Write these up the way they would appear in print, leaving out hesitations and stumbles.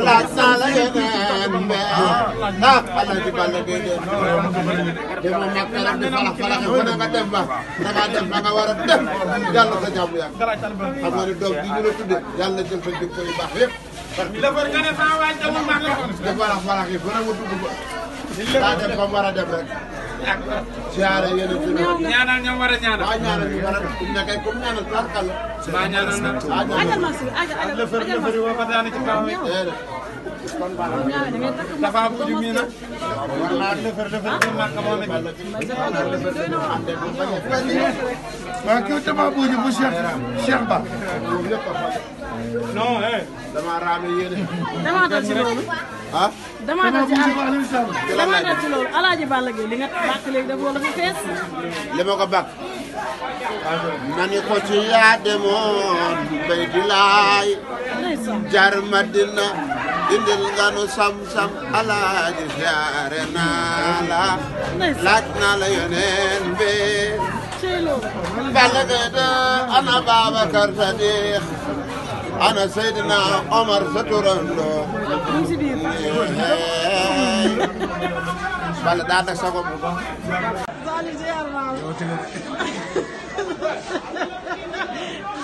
laaj naa la yeneen mbéy ah Alaaji Balla Gaye de dama mag rek di falax falax fu ne nga dem ba da ngaa dem ba nga war a dem yàlla sa jàmm yàgg xam nga ni doom bi ñu la tudde yàlla jël sa jikko yu baax yëpp. di falax falax yi fu ne mu dugg ba daa dem ba mu war a dem rek. siyaare yéen a tudd. ñaanal ñoom war a ñaanal. waaw ñaanal ñu war a kum ne kay comme ñaanal tarkal la. maa ñaanal na. lëfër lëfër woo ko daanu ci kaw mi. dafa am ju mi nag. war naa lëfër lëfër bi mag moom it. waaw kii dama buuji bu Cheikh Ba. non dama raame yéene. dama dal ci loolu. ah. dama dal ci loolu Alaaji Balla Gaye li nga bàq léegi dafa dafa fees. li ma ko bàq. nani ko ci yaa demoon bay di laay. jar Madina indil nga nu sam-sam Alaaji siyaare naa la. laaj naa la yeneen mbee. Balla Gaye de ana Babacar Sadiq ana Seydina Omar sa turando. Balla daa nag sa bopp.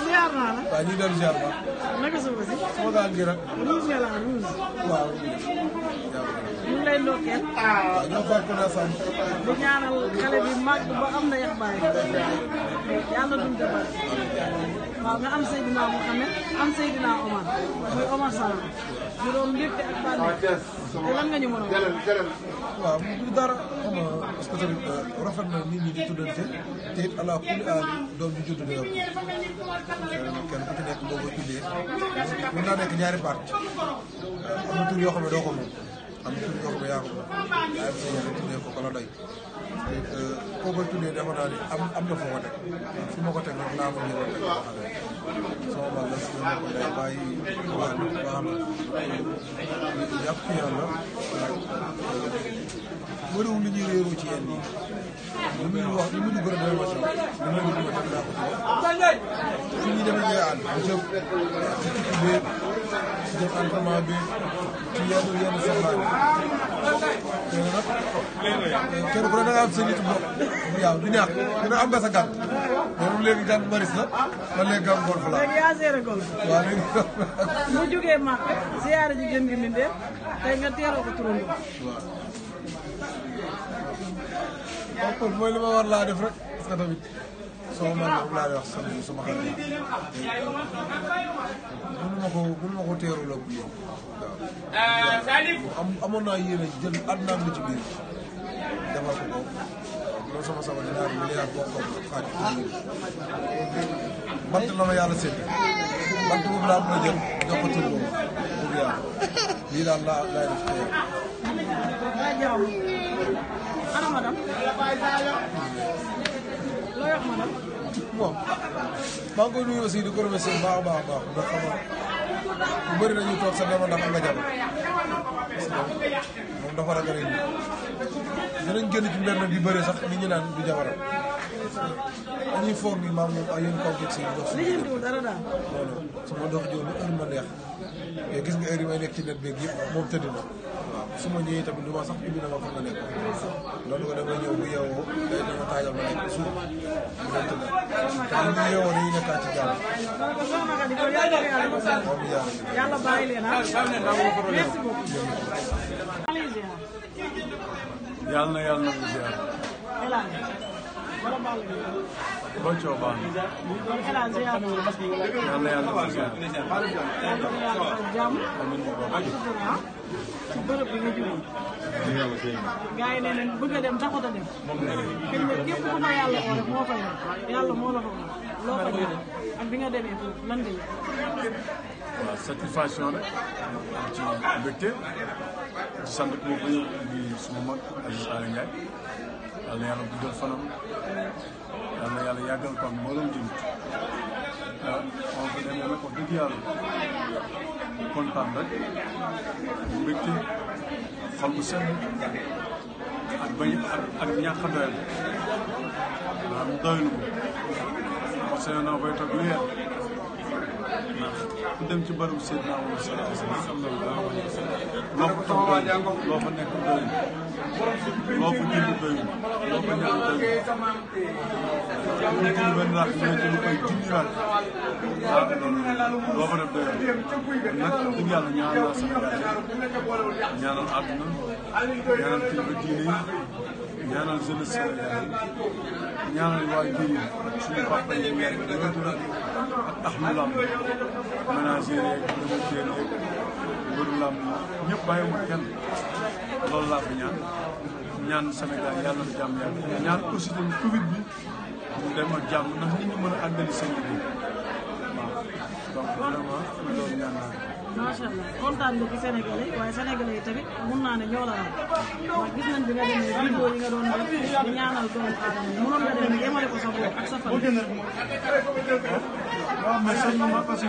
ziar naa la. waaw ñu doon ziar ba. naka suba si. moo daal gi rek. rouge nga la rouge. waaw. ñu ngi lay ndokkeel. waaw ñoo far ko na sam. di ñaanal xale bi màgg ba am na yax baay. yàlla duñ ko bari. waaw nga am Seydina Mouhamed am Seydina Omar muy Omar Sall juróom mbégte ak bànneex te lan nga ñu mën a wax. waaw du dara xam nga parce que tamit rafet na nit ñi di tuddante te it ala kulli aal doom bi judd dina kenn ku ci nekk boo koy tuddee mën naa nekk ñaari parti am na tur yoo xam ne doo ko moom am na tur yoo xam ne yaa ko moom yaa am sa yàlla tuddee ko la doy koo koy tuddee dafa naa ni am na foo ko teg fi ma ko teg nag laa ma ñëwoon teg sama mag la sama mbokk day bàyyi waa baax na yàpp ci yàlla bëriwul li ñuy réeroo ci yenn yi li muy wax li muy dugg rek mooy macha allah li muy dugg rek daa ko ci wax fi ñuy demee ngay ànd ci jëm ci tukki bi ci jëm entraînement bi ci yenn soxlaa bi nag kenn ku ne da nga am sa nit bopp waaw du ñàkk dina am nga sa gàtt mais léegi gàtt maris la man léegi gàtt golf la léegi yaa géré golf. waaw léegi mu jógee màkk ziyaare ji gën gi mindee tey nga teeroo ko turandoo. waaw kon mooy li ma war laa def rek parce que tamit sama man moom laa wax sama xarit mënu ma ko teeru la bu waaw amoon naa yéene jël àddunaam li ci biir defal ko loolu sama sama dinaa di milliard bokk xaaj bant la ma yàlla sédd bant boobu laa mën a jël jox ko tur boobu pour yàlla lii daal laay def tey ana madame. loo wax madame. bon maa ngi koy nuyu aussi di ko remercier baax a baax a baax ndax xam nga bu bëri nañu toog sa dama ndax am nga jabar parce que moom dafa ragal nit dinañ génn ci mbir bi bëri sax nit ñi naan du jabaram dañuy foog ni maam moom ay yéen complexe yi dox li ngeen dara daal. non non sama dox jiw ba heure ma neex mais gis nga heure yi may nekk ci net beeg yëpp moom tëdd na waaw su ma ñëwee tamit du ma sax indi na ma fa nga nekk loolu ko damay ñëw bu yeewoo day dama taajal ma nekk suuf mu dem tëdd te bu ñu yeewoo dañuy nekkaat ci jàmm. yàlla bàyyi leen ah. merci beaucoup. yàlla na yàlla na ziar. bon coow baax na. yàlla na yàlla na ziar. ci bërëb bi nga jógee. gars yi nee nañ bëgg a dem taxut a dem. xëy na képp ku ma yàlla oo rek moo koy def yàlla moo la ko loo ko def ak bi nga demee foofu lan nga yëg. waaw satisfaction rek am ci mbégte di sant ku ma ko ñëw di suma mag Aziz Aly Ndiaye yal na yàlla guddal fanam yal na yàlla yàggal ko ak mboolem jëmit moo ko demee nag wax dëgg yàlla kontaan rek mbégte xol bu sedd ak bañ ak ñàkk a doyal maanaam doylu ko parce que naa koy toog lu yàgg ku dem ci bërëbu Seydina Muhammad sallallahu alayhi wa sallam loo fa toog doyul loo fa nekk doyul loo fa julli doyul loo fa ñaan doyul ñu julli benn rax ñoo ci lu koy junniwaat loo fa def doyul nag dëgg yàlla ñaanal Sénégal ñaanal àdduna ñaanal kilifa diine yi ñaanal jeunesse Sénégal ñaanal waa Guèye suñu papa yi ngeen dëgg ak ahlu lamb ménagère yeeg promoteur yeeg mbëru lamb ñëpp bàyyi ma kenn loolu laa fi ñaan Sénégal yàlla na jàmm yàlla ñaan aussi tamit Covid bi mu dem ak jàmm ndax nit ñi mën a àggali seen liggéey waaw donc vraiment loolu ñaan naa macha allah kontaan nga ci Sénégalais waaye Sénégalais yi tamit mun naa ne ñoo la raw ndax gis nañ bi nga demee vidéo yi nga doon def di ñaanal doomu aadama yi mënoon nga dem yemale ko sa bopp ak sa famille. waaw mais sax ma parce que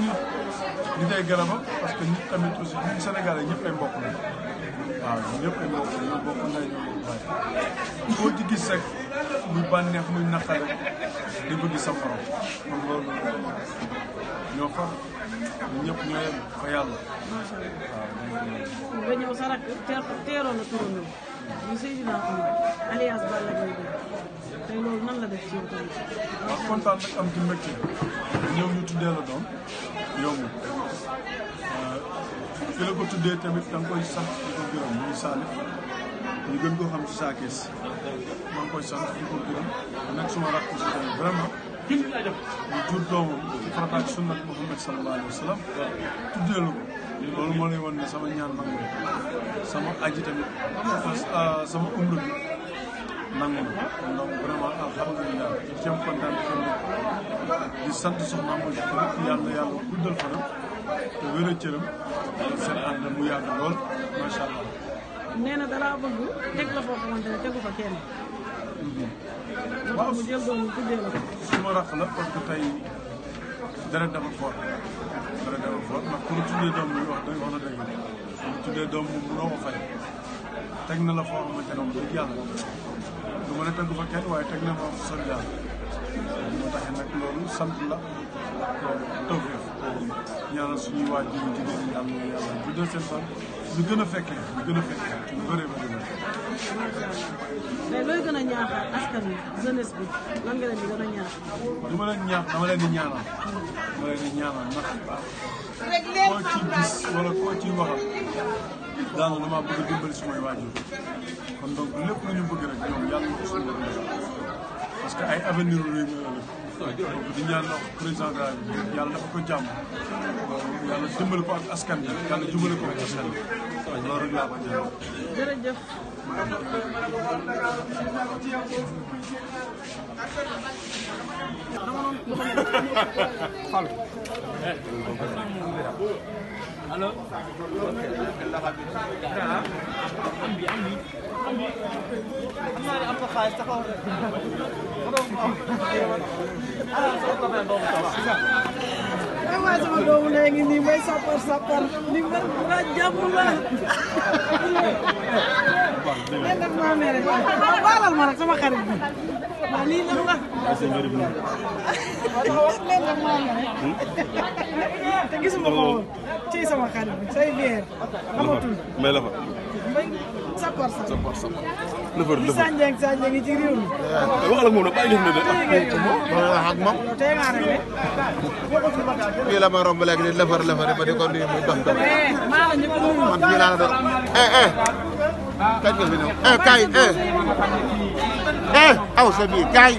nit ay garabam parce que nit tamit aussi ñun Sénégalais ñëpp ay mbokk la waaw ñëpp ay mbokk la ñoo bokk ndey ñoo bokk baay boo ci gis rek muy bànneex muy naqare di bëgg sa morom kon loolu ñoo far ñëpp ñoo yem fa yàlla. macha allah nga ñëw sa rakk teeroon na turandoo muy Seydina Omar alias Balla Gaye tey loolu nan la def ci yow tamit. waaw kontaan nag am ci mbégte ñëw ñu tuddee la doom yomb ki la ko tuddee tamit da nga koy sant di ko gërëm muy Salif ñu gën koo xam ci saa kees maa ngi koy sant di ko gërëm nag suma rakk aussi tamit vraiment ñu jur doomam ci farata ak sunnat Muhammad sallallahu alayhi wa sallam tuddee la ko loolu moo lay wan ne sama ñaan nangu sama aji tamit sama umra bi nangu na donc vraiment alhamdulilah di jëm kontaan di sant soxna Mbodj tamit yàlla yàlla guddal fanam te wér a cëram seen ànd mu yàgg lool macha allah. nee na dalaa bëgg teg la foo xamante ne tegu fa kenn. waaw mu jël doomu tuddee la ko. suma rakk la parce que tey dara dafa fort ndax pour tuddee doom bi wax na dëgg pour tuddee doom bi mënoo ko fay teg na la foo xamante ne moom dëgg yàlla du ma ne tegu fa kenn waaye teg na ma fa sol yàlla moo tax nag loolu sant la tawfeex ñaanal suñuy waajur yi jigéen ñi am na yàlla guddal seen fan ñu gën a fekkee ci lu bëree bëri mais looy gën a ñaaxaat askan wi jeunesse bi lan nga leen di gën a ñaax. du ma leen ñaax dama leen di ñaanal ndax koo ci gis wala koo ciy waxal daanaka damaa bëgg a dimbali sumay waajur kon donc lépp lu ñu bëgg rek ñoom yàlla na ko suñu parce que ay avenir réew mi donc di ñaan wax président de la République yàlla dafa ko jàmm yàlla dimbali ko ak askan bi yàlla jubale ko ak askan bi loolu rek laa ko ñaan. jërëjëf. allo. am na xaalis taxaw rek. waaye sama doomu léegi nii may sapar li ma jàmm la. leen def maa mere baalal ma rek sama xarit bi waaw lii lan la. leen def maa mere te gisuma ko woon ci sama xarit bi say biir amatul. may la fa. mbay sapar. lëfër li Sandiang yi ci réew mi. waxal ak moom nag bàyyi def na de. wax ak moom. tey ngaa rek de. fii la ma romb léegi di lëfër ba di ko nuyu muy dox dox. maa la njëkk a nuyu. man fii laa la doon kañ nga fi ñëw kaay aw sa biir kaay.